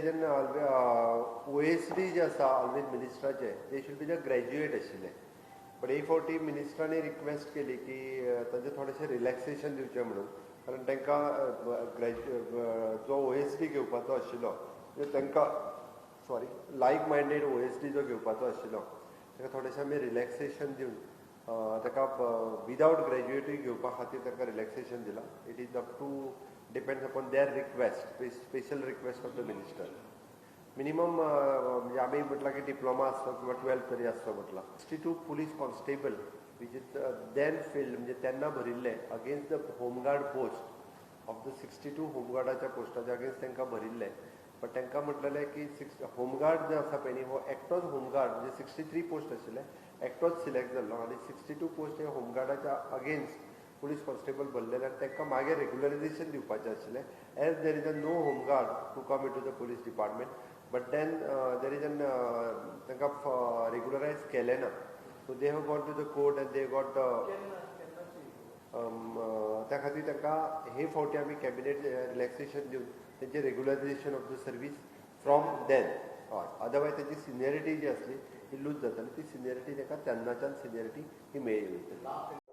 is an OSD जे आसा always मिनिस्टराचे, they should be the graduate आशिल्ले. बट हे फावटी मिनिस्टरांनी रिक्वेस्ट केली की तांचें थोडेशें रिलॅक्सेशन दिवचें म्हणून, कारण तांकां जो ओएसडी घेवपाचो आशिल्लो, म्हणजे तांकां, सॉरी, लायक मायंडेड ओएसडी जो घेवपाचो आशिल्लो, ताका थोडेशें आमी रिलॅक्सेशन दिवन ताका विदावट ग्रॅज्युएटूय घेवपा खातीर ताका रिलॅक्सेशन दिलां. It is up to, depends upon their request, special request of the minister. Minimum म्हणजे आमी म्हटलां की डिप्लोमा आसतो किंवा 12th तरी आसतो म्हटलां. 62 police constable which is then filled, म्हणजे तेन्ना भरिल्ले against the home guard post of the 62 होमगार्डाच्या पोस्टाच्या against तांकां भरिल्ले. बट तांकां म्हटलेलें की सिक्स होमगार्ड जे आसा पळय न्ही, हो एकटोच होमगार्ड, म्हणजे 63 पोस्ट आशिल्ले, एकटोच सिलेक्ट जाल्लो आनी 62 पोस्ट हे होमगार्डाच्या अगेन्स्ट पुलीस कॉन्स्टेबल भरलेले आनी तांकां मागीर रेगुलरायझेशन दिवपाचें आशिल्लें, as there is a no home guard to come into the police department. But then there is an तांकां रेगुलरायज केलें ना, so they have gone to the court and they got त्या खातीर तांकां हे फावटी आमी कॅबिनेट रिलॅक्सेशन दिवन तेंचे regularization of the service from then. हय, अदरवायज तेंची सिनियरिटी जी आसली ती लूज जाताली. ती सिनियरिटी तांकां तेन्नाच्यान सिनियरिटी ही मेळ्ळी वयतली.